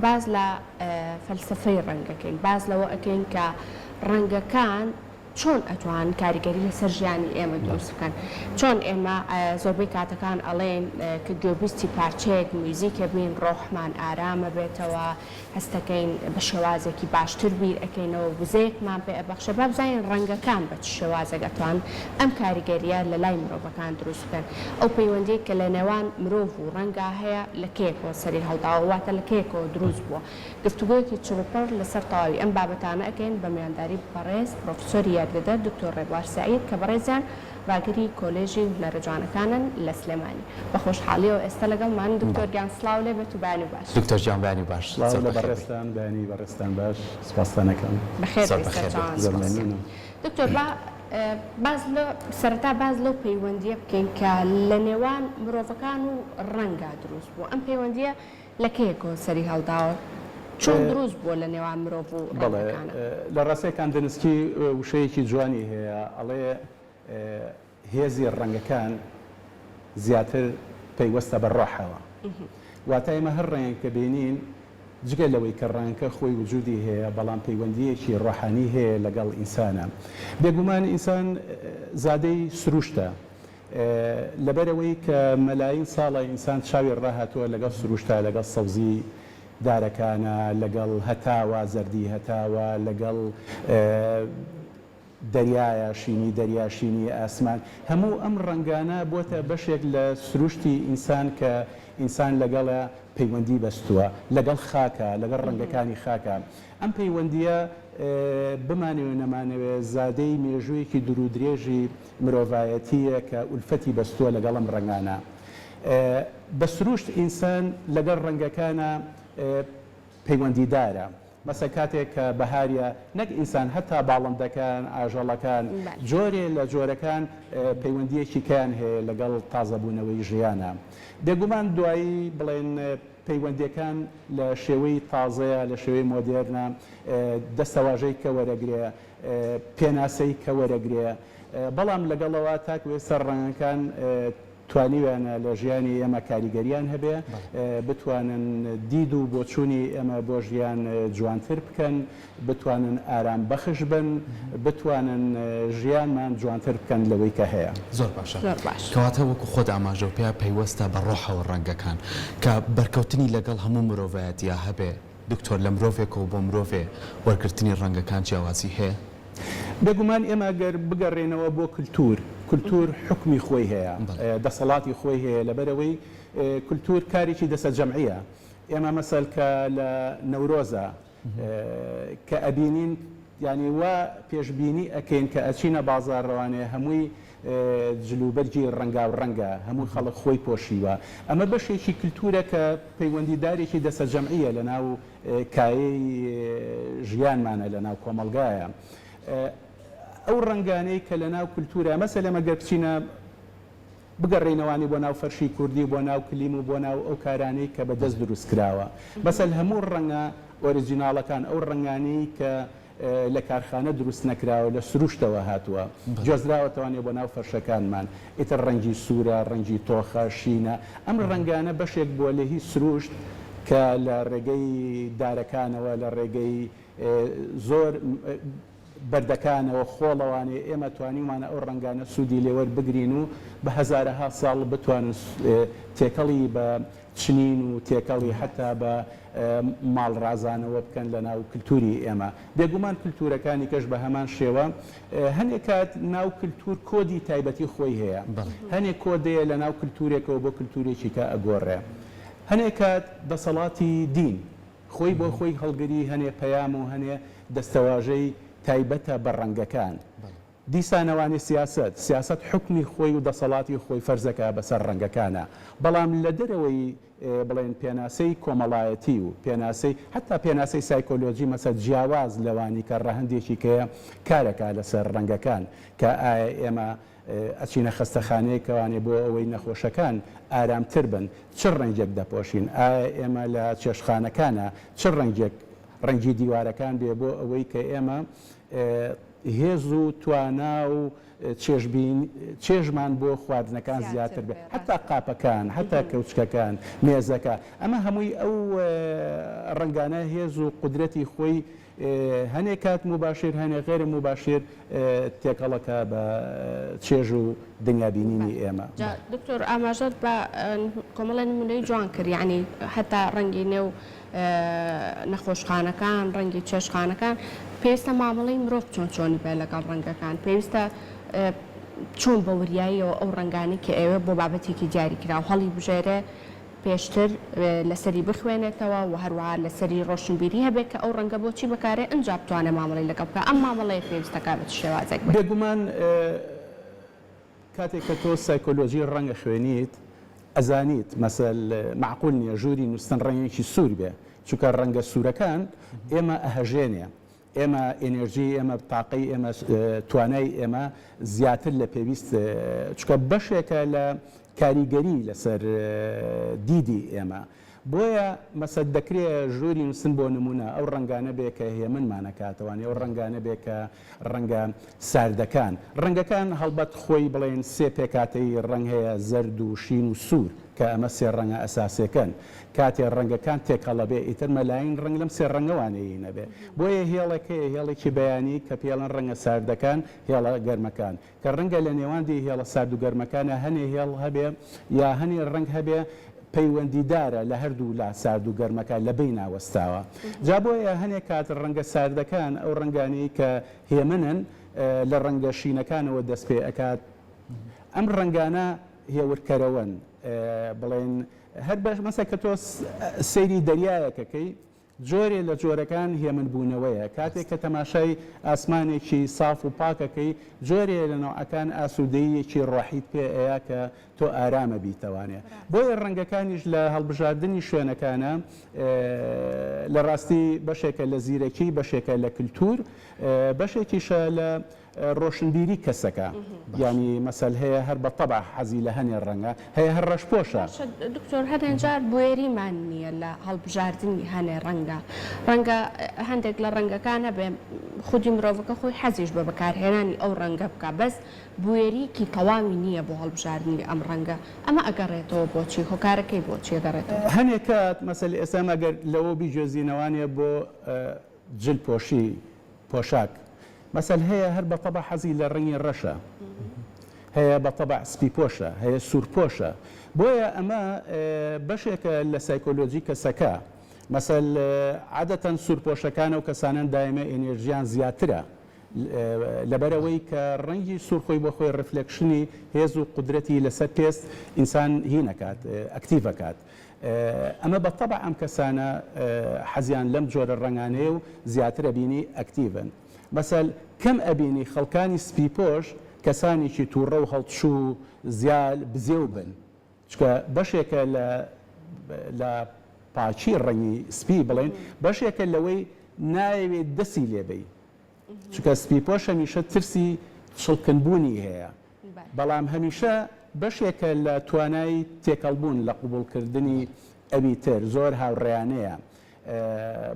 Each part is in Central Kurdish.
باس لە فەلسەفەی ڕەنگ ئەکەین، باس لەوە ئەکەین کە ڕەنگەکان چۆن ئەتوانن کاریگەری لەسەر ژیانی ئێمە دروست بکەن؟ چۆن ئێمە زۆربەی کاتەکان ئەڵێین کە گوێبیستی پارچەیەک میوزیکە بین ڕۆحمان ئارام ئەبێتەوە، هەستەکەین بە شێوازێکی باشتر بیر ئەکەینەوە، وزەیەکمان پێ ئەبەخشێ، با بزانین ڕەنگەکان بە چ شێوازێک ئەتوانن ئەم کاریگەرییە لە لای مرۆڤەکان دروست بکەن؟ ئەو پەیوەندیەی کە لە نێوان مرۆڤ و ڕەنگا هەیە لە کەیەکەوە سەری هەڵداوە واتە لە کەیەکەوە دروست بووە؟ گفتوگۆیەکی چڕوپڕ لەسەر تەواوی ئەم بابەتانە ئەکەین بە میوانداری بەڕێز پرۆفیسۆری یاریدەدەر دکتۆر ڕێبوار سەعید کە بەڕێزیان ڕاگری کۆلێژی هونەرە جوانەکانن لە سلێمانی. بە خۆشحاڵیەوە ئێستا لەگەڵمانن. دکتۆر گیان سڵاو لێ بێت و بەیانی باش. دکتۆر گیان بەیانی باش. سڵاو زۆر لە بەخێر بێی. بەڕێزتان بەیانی بەڕێزتان باش سوپاستان ئەکەم. بەخێر زۆر بێی بەخێر بێی. سەرچاوان زۆر سوپاس. مەمنونم. دکتۆر با باس لە سەرەتا باس لەو پەیوەندیە بکەین کە لە نێوان مرۆڤەکان و ڕەنگا دروست بووە ئەم پەیوەندیە لە کەیەکەوە سەری هەڵداوە؟ چۆن دروست بووە لە نێوان مرۆڤ و بەڵێ ڕەنگەکانا؟ لە ڕاستیا کاندنسکی وشەیەکی جوانی هەیە ئەڵێ هێزی ڕەنگەکان زیاتر پەیوەستە بە ڕۆحەوە واتە ئێمە هەر ڕەنگێک کە بینین جگە لەوەی کە ڕەنگەکە خۆی وجودی هەیە بەڵام پەیوەندییەکی ڕۆحانی هەیە لەگەڵ ئینسانا بێگومان ئینسان زادەی سروشتە لەبەرئەوەی کە مەلاین ساڵە ئینسان چاوی ڕاهاتووە لەگەڵ سروشتا، لەگەڵ سەوزی دارەکانا، لەگەڵ هەتاوە، زەردی هەتاوە، لەگەڵ دەریایە، شینی دەریا، شینی ئاسمان، هەموو ئەم ڕەنگانە بۆتە بەشێک لە سروشتی ئینسان کە ئینسان لەگەڵا پەیوەندی بەستووە، لەگەڵ خاکا، لەگەڵ ڕەنگەکانی خاکا. ئەم پەیوەندییە بمانەوێ نەمانەوێ زادەی مێژوویەکی دوورودرێژی مرۆڤایەتییە کە ئولفەتی بەستووە لەگەڵ ئەم ڕەنگانە. بە سروشت ئینسان لەگەڵ ڕەنگەکانا پەیوەندیدارە. مەسەن کاتێک کە بەهاریە نەک ئینسان هەتا باڵندەکان، ئاژەڵەکان، جۆرێ لە جۆرەکان پەیوەندییەکی کەیان هەیە لەگەڵ تازەبوونەوەی ژیانا. بێگومان دوایی بڵێن پەیوەندییەکان لە شێوەی تازەیە، لە شێوەی مۆدێرنە دەستەواژەی کە وەرەگرێ، پێناسەی کە وەرەگرێ، بەڵام لەگەڵەوە تاکو ئێستا ڕەنگەکان توانیویانە لە ژیانی ئێمە کاریگەریان هەبێ، بتوانن دید و بۆچوونی ئێمە بۆ ژیان جوانتر بکەن، بتوانن ئارام بەخش بن، بتوانن ژیانمان جوانتر بکەن لەوەی کە هەیە. زۆر باشە. کەواتە وەکو خۆت ئاماژەو پێ پەیوەستە بە ڕۆحەوە ڕەنگەکان کە بەرکەوتنی لەگەڵ هەموو مرۆڤایەتیا هەبێ، دکتۆر لە مرۆڤێکەوە بۆ مرۆڤێ وەرگرتنی ڕەنگەکان جیاوازی هەیە؟ بێگومان ئێمە گەر بگەڕێینەوە بۆ کلتور، کلتور حوکمی خۆی هەیە، دەسەڵاتی خۆی هەیە، لەبەرئەوەی کلتور کارێکی دەسەجەمعیە، ئێمە مەسەل کە لە نەورۆزا کە ئەبینین یانی وا پێشبینی ئەکەین کە ئەچینە بازاڕەوانێ هەمووی جلوبەرگی ڕەنگاوڕەنگە، هەموو خەڵک خۆی پۆشیوە. ئەمە بەشێکی کلتورە کە پەیوەندیدارێکی دەسەجەمعییە لەناو کایەی ژیانمانە، لەناو کۆمەڵگایە. ئەو ڕەنگانەی کە لەناو کلتورە، مەسەلەن ئەگەر بچینە بگەڕێینەوانی بۆ ناو فەرشی کوردی و بۆ ناو کلیم و بۆ ناو ئەو کارانەی کە بە دەست دروست کراوە، مەسەل هەموو ڕەنگە ئۆریجیناڵەکان، ئەو ڕەنگانەی کە لە کارخانە دروست نەکراوە لە سروشتەوە هاتووە گوێزراوەتەوانێ بۆ ناو فەرشەکانمان ئیتر ڕەنگی سوورە ڕەنگی تۆخە شینە ئەم ڕەنگانە بەشێک بووە لە هی سروشت کە لە ڕێگەی دارەکانەوە لە ڕێگەی زۆر بەردەکانەوە خۆڵەوانێ ئێمە توانیومانە ئەو ڕەنگانە سوودی لێوەربگرین و بە هەزارەها ساڵ بتوانن تێکەڵی بە چنین و تێکەڵی حەتا بە ماڵ ڕازانەوە بکەن لە ناو کلتوری ئێمە. بێگومان کلتورەکانی کەش بە هەمان شێوە. هەنێ کات ناو کلتور کۆدی تایبەتی خۆی هەیە. هەنێ کۆدەیە لە ناو کلتورێکەوە بۆ کلتورێکی کە ئەگۆڕێ. هەنێ کات دەسەڵاتی دین خۆی بۆ خۆی هەڵگری هەنێ پەیام و هەنێ دەستەواژەی تایبەتە بە ڕەنگەکان. دیسانەوانی سیاسەت، سیاسەت حوکمی خۆی و دەسەڵاتی خۆی فەرزەکا بەسەر ڕەنگەکانا، بەڵام لە دەرەوەی بڵێن پێناسەی کۆمەڵایەتی و پێناسەی حەتا پێناسەی سایکۆلۆجی مەسە جیاواز لەوانی کە ڕەهەندێکی کەیە کارەکا لەسەر ڕەنگەکان کە ئایا ئێمە ئەچینە خەستەخانەیەکەوانێ بۆ ئەوەی نەخۆشەکان ئارامتر بن چ ڕەنگێک دەپۆشین؟ ئایا ئێمە لە چێشتخانەکانا چ ڕەنگێک ڕەنگی دیوارەکان بێ بۆ ئەوەی کە ئێمە هێز و توانا و. چێژبین چێژمان بۆ خواردنەکان زیاتر بێ حەتا قاپەکان حەتا کەوچکەکان مێزەکە ئەمە هەمووی ئەو ڕەنگانە هێز و قودرەتی خۆی هەنێ کات موباشیر هەنێ غەیرە موباشیر تێکەڵەکە بە چێژ و دنیابینینی ئێمە. جا دکتۆر ئاماژەت بە کۆمەڵێ نمونەی جوان کرد یەعنی هەتا ڕەنگی نێو نەخۆشخانەکان ڕەنگی چێشتخانەکان پێویستە مامەڵەی مرۆڤ چۆن چۆنی بێت لەگەڵ ڕەنگەکان پێویستە چۆن بە وریاییەوە ئەو ڕەنگانەی کە ئەیەوێت بۆ بابەتێکی دیاریکراو هەڵی بژێرێ پێشتر لەسەری بخوێنێتەوە و هەروەها لەسەری ڕۆشنبیری هەبێت کە ئەو ڕەنگە بۆچی بەکارێ ئنجا بتوانێت مامەڵەی لەگەڵ بکات ئەم مامەڵەیە پێویستەکە بە چ شێوازێک بێت؟ بێگومان کاتێک کە تۆ سایکۆلۆژی ڕەنگ ئەخوێنیت ئەزانیت مەسەل مەعقول نیە ژووری نوستن ڕەنگێکی سوور بێ چونکە ڕەنگە سوورەکان ئێمە ئەهەژێنێ ئێمە ئێنێرجی ئێمە تاقەی ئێمە توانای ئێمە زیاتر لە پێویست چونکە بەشێکە لە کاریگەری لەسەر دیدی ئێمە بۆیە مەسەل دەکرێ ژووری نوستن بۆ نموونە ئەو ڕەنگانە بێ کە هێمنمان ئەکاتەوە ئەو ڕەنگانە بێ کە ڕەنگە ساردەکان. ڕەنگەکان هەڵبەت خۆی بڵێین سێ پێکهاتەی ڕەنگ هەیە زەرد و شین و سوور کە ئەمە سێ ڕەنگە ئەساسێکەن. کاتێ ڕەنگەکان تێکەڵەبێ ئیتر مەلاین ڕەنگ لەم سێ ڕەنگەوانەیی نەبێ. بۆیە هێڵێک هەیە هێڵێکی بەیانی کە پێڵێن ڕەنگە ساردەکان هێڵە گەرمەکان. کە ڕەنگە لە نێواندی هێڵە سارد و گەرمەکانا هەنێ هێڵ هەبێ یا هەنێ ڕەنگ هەبێ پەیوەندیدارە لە هەردوو لا سارد و گەرمەکە لە بەینا وەستاوە جا بۆیە هەنێ کات ڕەنگە ساردەکان ئەو ڕەنگانەی کە هێمنن لە ڕەنگە شینەکانەوە دەست پێ ئەکات ئەم ڕەنگانە هێورکەرەوەن بڵێن هەر بەش مەسە کە تۆ سەیری دەریایەکەکەی جۆرێ لە جۆرەکان هێمن بوونەوەیە. کاتێک کە تەماشای ئاسمانێکی ساف و پاک ئەکەی، جۆرێ لە نەوعەکان ئاسوودەییەکی ڕۆحیت پێ ئەیا کە تۆ ئارام ئەبیتەوانێ. بۆیە ڕەنگەکانیش لە هەڵبژاردنی شوێنەکانا لە ڕاستی بەشێکە لە زیرەکی، بەشێکە لە کلتوور، بەشێکیشە لە ڕۆشنبیری کەسەکە یانی مەسەل هەیە هەر بە تەبع حەزی لە هەنێ ڕەنگە هەیە هەر ڕەشپۆشە. باشە دکتۆر هەنێ جار بوێریمان نییە لە هەڵبژاردنی هەنێ ڕەنگە ڕەنگە هەندێک لە ڕەنگەکان هەبێ خودی مرۆڤەکە خۆی حەزیش بە بەکارهێنانی ئەو ڕەنگە بکا بەس بوێریکی تەواوی نییە بۆ هەڵبژاردنی ئەم ڕەنگە ئەمە ئەگەڕێتەوە بۆچی هۆکارەکەی بۆچی ئەگەڕێتەوە؟ هەنێ کات مەسەل ئێستا ئەگەر لەوە بیگوێزینەوانێ بۆ جل پۆشی پۆشاک مەسەل هەیە هەر بە تەبع حەزی لە ڕەنگی ڕەشە هەیە بە تەبع سپی پۆشە هەیە سوور پۆشە بۆیە ئەمە بەشێکە لە سایکۆلۆجی کەسەکە مەسەل عادەتەن سوور پۆشەکانە و کەسانەن دایمە ئێنێرژیان زیاترە لەبەرەوەی کە ڕەنگی سوور خۆی بۆ خۆی reflection ی هێز و قودرەتی لەسەر پێست ئینسان هینەکات ئەکتیڤەکات ئەمە بە تەبع ئەم کەسانە حەزیان لەم جۆرە ڕەنگانەیە و زیاتر ئەبینی ئەکتیڤن. مەسەل کەم ئەبینی خەڵکانی سپیپۆش کەسانێکی توڕە و هەڵچوو و زیال بزێو بن چونکە بەشێکە لە لە پاکی ڕەنگی سپی بڵێن بەشێکە لەوەی نایەوێت دەسی لێ بەی چونکە سپیپۆش هەمیشە ترسی چڵکن بوونی هەیە بەڵام هەمیشە بەشێکە لە توانای تێکەڵبوون لە قبوڵکردنی ئەوی تر، زۆر هاوڕێیانەیە.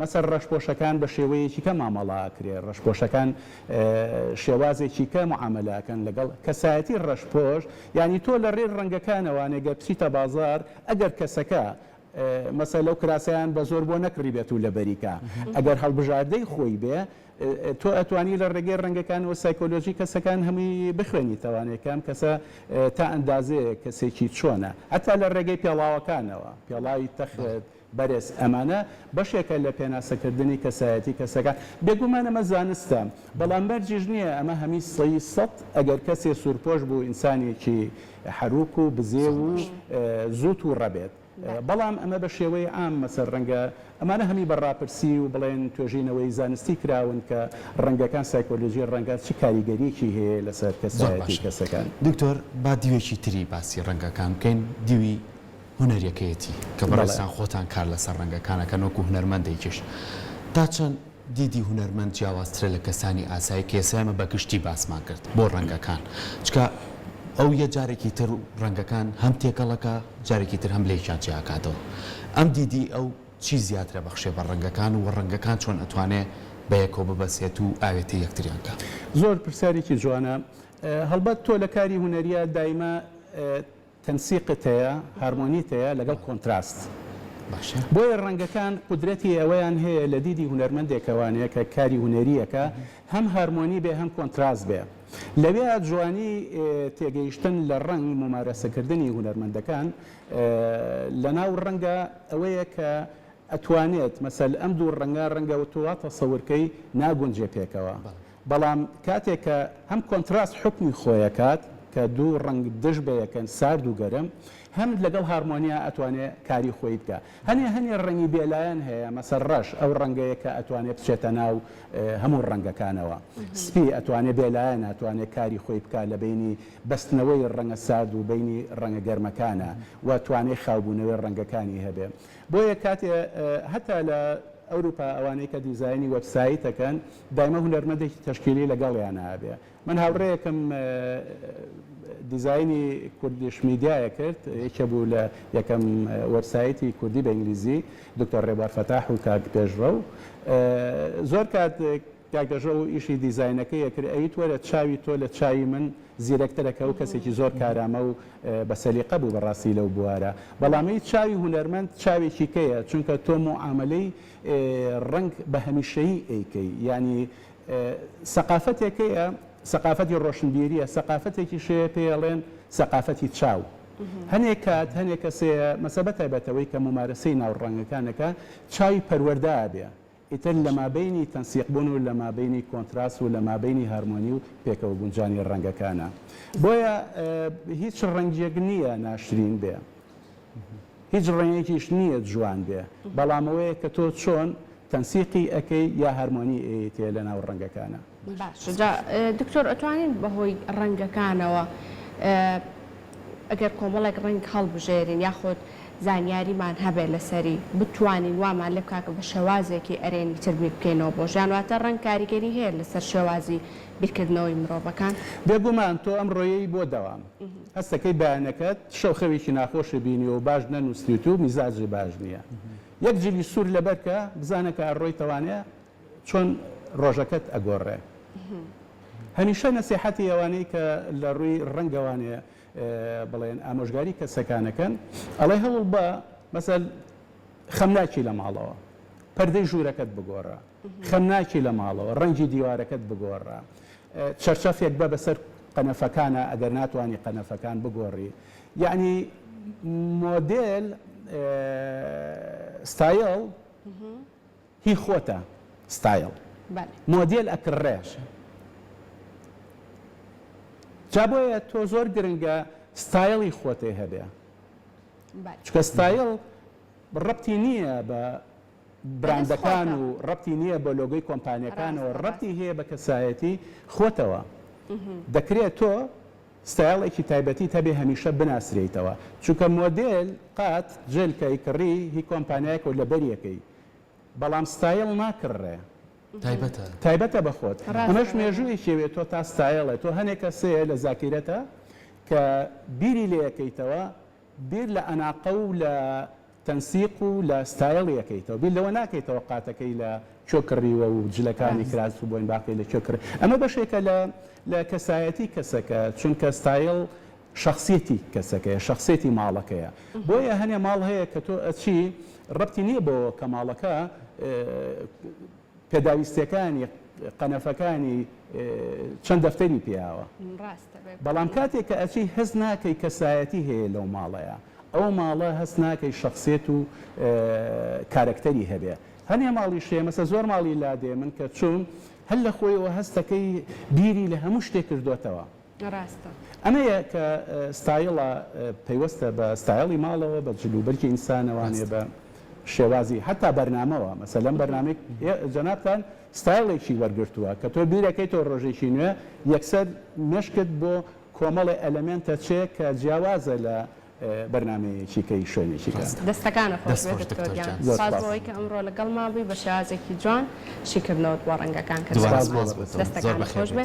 مەسەل ڕەشپۆشەکان بە شێوەیەکی کە مامەڵە ئەکرێ، ڕەشپۆشەکان شێوازێکی کە معامەلە ئەکەن لەگەڵ کەسایەتی ڕەشپۆش، یانی تۆ لە ڕێی ڕەنگەکانەوانێ گەر بچیتە بازاڕ ئەگەر کەسەکە مەسەل لەو کراسەیان بە زۆر بۆ نەکڕیبێت و لەبەری کا ئەگەر هەڵبژاردەی خۆی بێ تۆ ئەتوانی لە ڕێگەی ڕەنگەکانەوە سایکۆلۆژی کەسەکان هەمووی بخوێنیتەوانێ کە ئەم کەسە تا ئەندازەیەک کەسێکی چۆنە هەتا لە ڕێگەی پێڵاوەکانەوە پێڵاوی تەخت بەرز ئەمانە بەشێکە لە پێناسەکردنی کەسایەتی کەسەکان بێگومان ئەمە زانستە بەڵام مەرجیش نییە ئەمە هەمی سەی سەت ئەگەر کەسێ سوورپۆش بوو ئینسانێکی حەروک و بزێو و زوو تووڕە بێت بەڵام ئەمە بە شێوەی عام مەسەل ڕەنگە ئەمانە هەمی بە ڕاپرسی و بڵێن توێژینەوەی زانستی کراون کە ڕەنگەکان سایکۆلۆژی ڕەنگە چ کاریگەریەکی هەیە لەسەر زۆر کەسایەتی باشە کەسەکان. دکتۆر با دیوێکی تری باسی ڕەنگەکان بکەین دیوی هونەریەکەیەتی کە بەڵێ. بەڕێزتان خۆتان کار لەسەر ڕەنگەکان ئەکەن وەکو هونەرمەندێکیش تا چەند دیدی هونەرمەند جیاوازترە لە کەسانی ئاسایی کە ئێستا ئێمە بە گشتی باسمان کرد بۆ ڕەنگەکان چونکە ئەو یە جارێکی تر ڕەنگەکان هەم تێکەڵەکا جارێکی تر هەم لێکیان جیاکاتەوە ئەم دیدی ئەو چی زیاترە بەخشێ بە ڕەنگەکان و ڕەنگەکان چۆن ئەتوانێ بەیەکەوە ببەسێت و ئاوێتەی یەکتریان کا؟ زۆر پرسیارێکی جوانە. هەڵبەت تۆ لە کاری هونەرییا دایمە تەنسیقت هەیە، هارمۆنیت هەیە لەگەڵ کۆنتراست. باشە. بۆیە ڕەنگەکان قودرەتی ئەوەیان هەیە لە دیدی هونەرمەندێکەوانێ کە کاری هونەری ئەکا هەم هارمۆنی بێ هەم کۆنتراست بێ. لەوێیا جوانی تێگەیشتن لە ڕەنگ، مومارەسەکردنی هونەرمەندەکان لە ناو ڕەنگا ئەوەیە کە ئەتوانێت مەسەل ئەم دوو ڕەنگە ڕەنگە تۆ وا تەسەور کەی ناگونجێ پێکەوە بەڵام کاتێک کە هەم کۆنتراست حوکمی خۆی ئەکات کە دوو ڕەنگ دژ بە یەکەن سارد و گەرم هەم لەگەڵ هارمۆنیا ئەتوانێ کاری خۆی بکا هەنێ هەنێ ڕەنگی بێلایەن هەیە مەسەل ڕەش ئەو ڕەنگەیە کە ئەتوانێ بچێتە ناو هەموو ڕەنگەکانەوە سپی ئەتوانێ بێلایەنە ئەتوانێ کاری خۆی بکا لە بەینی بەستنەوەی ڕەنگە سارد و بەینی ڕەنگە گەرمەکانە و توانای خاوبوونەوەی ڕەنگەکانی هەبێ بۆیە کاتێ هەتا لە ئەوروپا ئەوانەی کە دیزاینی وێبسایت ئەکەن دایمە هونەرمەندێکی تەشکیلی لەگەڵیانا ئەبێ. من هاوڕێیەکم دیزاینی کوردیش میدیایە کرد یەکێ بوو لە یەکەم وێبسایتی کوردی بە ئینگلیزی دکتۆر ڕێبوار فەتاح و کاک پێشڕەو زۆر کات کاک پێشڕەو ئیشی دیزاینەکەی ئەکرد ئەیوت وەرە چاوی تۆ لە چاوی من زیرەکترە کە ئەو کەسێکی زۆر کارامە و بە سەلیقە بوو بەڕاستی لەو بوارە بەڵام ئی چاوی هونەرمەند چاوێکی کەیە چونکە تۆ موعامەلەی ڕەنگ بە هەمیشەیی ئەیکەی یانی سەقافەتێک هەیە سەقافەتی ڕۆشنبیریە سەقافەتێکیش هەیە پێی ئەڵێن سەقافەتی چاو هەنێک کات هەنێک کەس هەیە مەسە بەتایبەت ئەوەی کە مومارەسەی ناو ڕەنگەکان ئەکا چاوی پەروەردە ئەبێ ئیتر لە مابەینی تەنسیق بوون و لە مابەینی کۆنتراست و لە مابەینی هارمۆنی و پێکەوە گونجانی ڕەنگەکانە. بۆیە هیچ ڕەنگێک نییە ناشرین بێ. هیچ ڕەنگێکیش نییە جوان بێ. بەڵام ئەوەیە کە تۆ چۆن تەنسیقی ئەکەی یا هارمۆنی ئەیەیتێ لە ناو ڕەنگەکانا. باشە جا دکتۆر ئەتوانین بەهۆی ڕەنگەکانەوە ئەگەر کۆمەڵێک ڕەنگ هەڵبژێرین یاخود زانیاریمان هەبێت لەسەری بتوانین وامان لێ بکات کە بە شێوازێکی ئەرێنی تر بیر بکەینەوە بۆ ژیان واتە ڕەنگ کاریگەری هەیە لەسەر شێوازی بیرکردنەوەی مرۆڤەکان؟ بێگومان تۆ ئەمڕۆیەی بۆ دەوام هەستەکەی بەیانەکەت شەو خەوێکی ناخۆشت بینیوە و باش نەنووستیت و میزاجت باش نییە یەک جلی سوور لەبەرکە بزانە کە ئەڕۆیتەوانێ چۆن ڕۆژەکەت ئەگۆڕێ هەمیشە نەسیحەتی ئەوانەی کە لە ڕووی ڕەنگەوانێ بڵێن ئامۆژگاری کەسەکان ئەکەن ئەڵێ هەوڵ بە مەسەل خەمناکی لە ماڵەوە پەردەی ژوورەکەت بگۆڕە خەمناکی لە ماڵەوە ڕەنگی دیوارەکەت بگۆڕە چەرچەفێک بە بەسەر قەنەفەکانە ئەگەر ناتوانانی قەنەفەکان بگۆڕی یعنی مۆدێل ستایل هی خۆتە ستایڵ مۆدێل ئەکڕێ جا بۆیە تۆ زۆر گرنگە ستایڵی خۆتێ هەبێ چونکە ستایڵ ڕەبتی نییە بە براندەکان و ڕەبتی نییە بە لۆگۆی کۆمپانیەکانەوە ڕەبتی هەیە بە کەسایەتی خۆتەوە دەکرێت تۆ ستایڵێکی تایبەتیت هەبێ هەمیشە بناسرێیتەوە چونکە مۆدێل قات جل کە ئەیکڕی هی کۆمپانیایەکە و لەبەریەکەی بەڵام ستایڵ ناکڕرێ تایبەتە. تایبەتە بە خۆت ڕاستە ئەمەش بەڵێ. مێژوویەکی ئەوێ تۆ تا ستایڵێ تۆ هەنێ کەس هەیە لە زاکیرەتە کە بیری لێ ئەکەیتەوە بیر لە ئەناقە و لە تەنسیق و لە ستایڵی ئەکەیتەوە بیر لەوە ناکەیتەوە قاتەکەی لە کوێ کڕیوە و جلەکانی ڕاستە. کراس و بۆینباخی لە کوێ کڕی ئەمە بەشێکە لە لە کەسایەتی کەسەکە چونکە ستایڵ شەخسیەتی کەسەکەیە شەخسیەتی ماڵەکەیە بۆیە هەنێ ماڵ هەیە کە تۆ ئەچی ڕەبتی نیە بەوە کە ماڵەکە پێداویستیەکانی قەنەفەکانی چەند دەفتەری پیاوە ڕاستە بەڵام بێگومان. کاتێک کە ئەچی هەست ناکەی کەسایەتی هەیە لەو ماڵەیا ئەو ماڵە هەست ناکەی شەخسیەت و کارەکتەری هەبێ هەنێ ماڵیش هەیە مەسە زۆر ماڵی لادێ من کە چووم هەر لە خۆیەوە هەستەکەی بیری لە هەموو شتێک کردۆتەوە. ڕاستە. ئەمەیە کە ستایڵە پەیوەستە بە ستایڵی ماڵەوە بە جل و بەرگی ئینسانەوانێ ڕاستە. بە شێوازی حەتا بەرنامەوە مەسەلەن بەرنامەی جەنابتان ستایڵێکی وەرگرتووە کە تۆ بیرەکەیتەوە ڕۆژێکی نوێ یەکسەر مێشکت بۆ کۆمەڵێ ئەلەمێنت ئەچێ کە جیاوازە لە بەرنامەیەکی کەی شوێنێکی کە. ڕاستە. دەستەکانت خۆش دەست بێت خۆش دکتۆر دکتۆر گیان گیان. زۆر سوپاس سوپاس. بۆ ئەوەی کە ئەمڕۆ لەگەڵمان بووی بە شێوازێکی جوان شیکردنەوەت بۆ ڕەنگەکان کرد دووبارە سوپاس بۆ سوپاس بۆ بەڕێزت. تۆ. زۆر دەستەکانت بەخێر خۆش بێی بێت.